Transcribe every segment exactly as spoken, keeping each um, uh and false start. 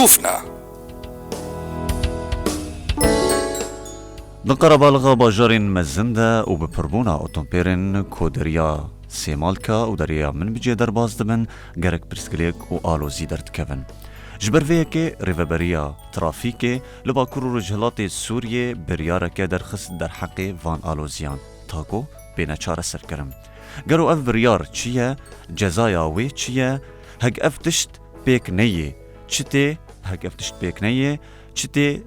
Difna. Di qerebalixa bajarên mezin de û bi pirbûna otompêrên koderiya Sêmalka û derya Minbicê derbas dibin, gerek pirsgirêk û alozî derdikevin. Ji ber vê yekê Rêveberiya Trafîkê li Bakur û Rojhilatê Sûriyê biryareke derxist derheqê van aloziyan, ta ku bêne çareserkirin. Gelo ev biryar çi ye? Cezaya wê çi ye? Hek ev tişt pêk neyê, çi tê? Hek ev tişt pêk neyê, çi tê?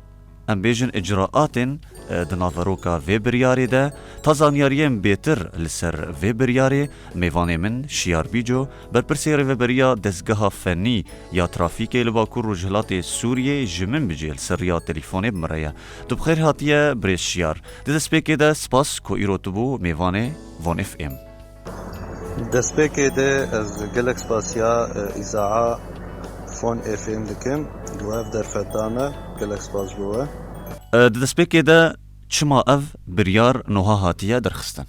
Em bêjin icraatên, e, di naveroka vê biryarê de. Ta zanyariyên bêtir li ser vê biryarê, mêvanê min Şiyar Bîco, berpirsê rêveberiya Dezgeha Fenî ya Trafîkê li Bakur Rojhilatê Sûriyê ji Minbicê li ser riya telîfonê bi min re ye. Tu bi xêr hatiye birêz Şiyar. Di destpêkê de spas ku îro tu bû mêvanê Von F M. Destpêkê de ez gelek spasiya, e, îzaa Von F M dikim. Ji bo ev derfeta me gelek spas ji bo we. E, di destpêkê de çima ev biryar noha hatiye derxistin?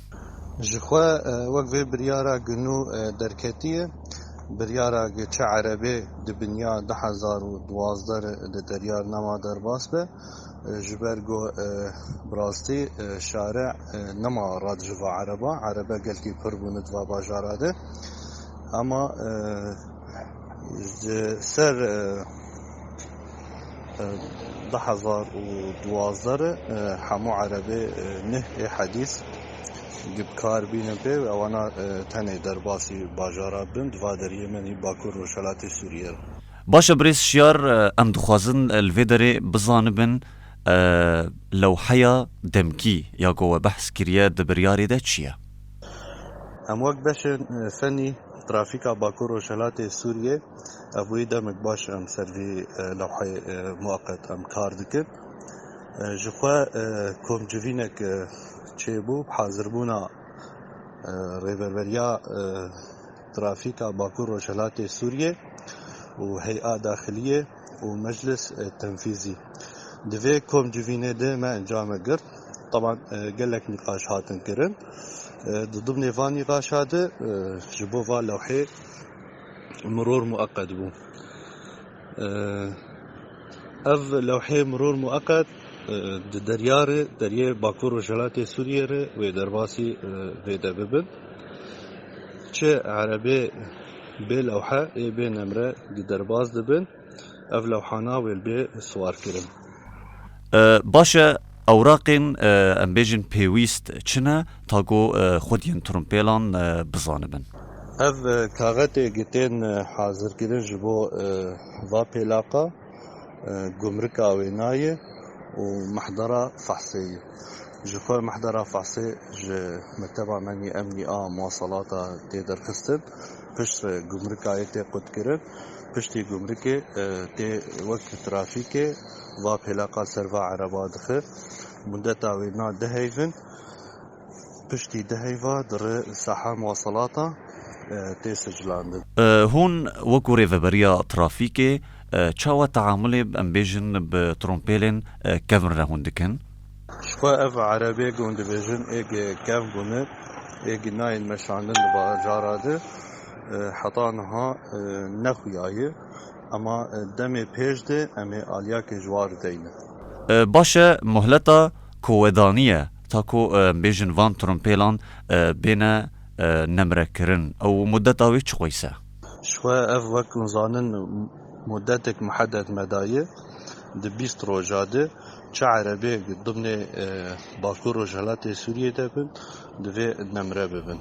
Ji xwe, e, wek vê biryara ginû, e, derketiye, biryara gi çi erebê di binya du hezar û duwazdeh re di deryar nema derbas be, e, ji ber ku, e, bi rastî, e, şare, e, nema rad ji va ereba. Erebe gelkî pir bûne di va bajara de. Ama, e, ji ser, e, e, du hezar û duwazdeh re, e, hemû erebê, e, neh ê hedîs bi kar bînin pê û ewana, e, tenê derbasî bajara bin, di va deriyê me nî Bakur Rojhelatê Sûriyê re. Baş e, birêz Şiyar, e, em dixwazin, e, li vê derê bizanibin, e, lewheya demkî ya ku we behs kiriye di biryarê de çi ye? Em wek beşên, e, fenî trafîka Bakur Rojhelatê Sûriyê, ev wî demek baş em ser vî, e, lewheyê, e, mueqet em kar dikin. E, ji xwe, e, komcivînek, e, çêbû, bi hazirbûna, e, Rêveberiya, e, Trafîka Bakur Rojhelatê Sûriyê û Hey'a Daxiliyê û Meclis, e, Tenfîzî. Di vê komcivînê de me encame girt. Taban, e, gelek nîqaş hatin kirin. E, di dimnê van nîqaşa de, e, ji bo va lewhê miror mueqet bû. E, ev lewhê miror mueqet, e, di derya re, deriyê Bakur Rojhelatê Sûriyê re wê derbasî, e, vê de bibin. Çi erebê bê lewhe ê bê nemre di derbas dibin, ev lewhana wê li bê siwar kirin. E, baş e, ewraqên, e, em bêjin pêwîst çi ne, ta ku, e, xwediyên trumpêlan, e, bizanibin? Ev, e, kaxetê gi tên, e, hazirkirin ji bo, e, va pêlaqa, e, gumrika wênayê û mehdera fehsê ye. Ji xwe mehdera fehsê ji mekteba me nî emnî a muwaselata tê derxistin. Pişt re gumrika yê tê qutkirin. Piştî gumrikê, e, tê wek trafîkê va pêlaqa ser va ereba dixe. Mudeta wêna deh heyvin. Piştî deh heyva dire saha muwaselata, e, tê sicilandin. E, hûn wekû rêveberiya trafîkê, e, çawa teamulê, em bêjin, bi trompêlên, e, kevn re hûn dikin? Ji xwe ev erebê ku hûn dibêjin êk kevn bûne, êk nayên meşandin li bajara de, e, heta niha, e, nexuyaye. Ema, e, demê pêş de em ê aliyakê ji wan re deynin. E, baş e, muhleta ku we daniye, ta ku, e, bêjin van trompêlan, e, bêne, e, nemrekirin, ew mudeta wê çi qeys e? Ji xwe ev wek hûn zanin mudetek muhedded me daye, di bîst roja de çi erebê dimnê, e, Bakur Rojhelatê Sûriyê de bin, divê nemre bibin.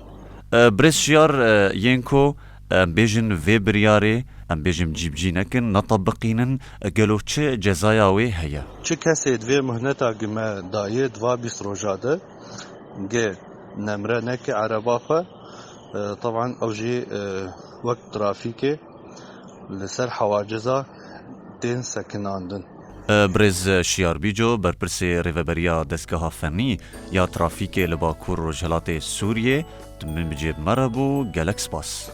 E, Birêz Şiyar, e, yên ku, em bêjin vê biryarê, em bêjin cîbicî nekin, netebiqînin, e, gelo çi cezaya wê heye? Çi kesê di vê mihneta gi me dayê di va bîst roja de ge nemre neke ereba xwe, e, teban ew jî, e, wek trafîkê li ser hewaciza tên sekinandin. Birêz Şiyar Bîco, berpirsê Rêveberiya Dezgeha Fennî ya Trafîkê li Bakur Rojhilatê Sûriyê, di Minbicê bi me re bû. Gelek spas.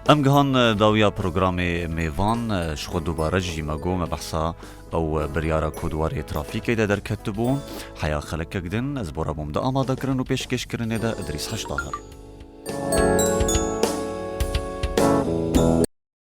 Em gihan dawiya programê mêvan, ji xwe dubare jî me got, me behsa ew biryara ku di warê trafîkê de derketibû. Heya xelekek din, ez bora bûm di amadekirin û pêşkêşkirinê de Idrîs Heştahir.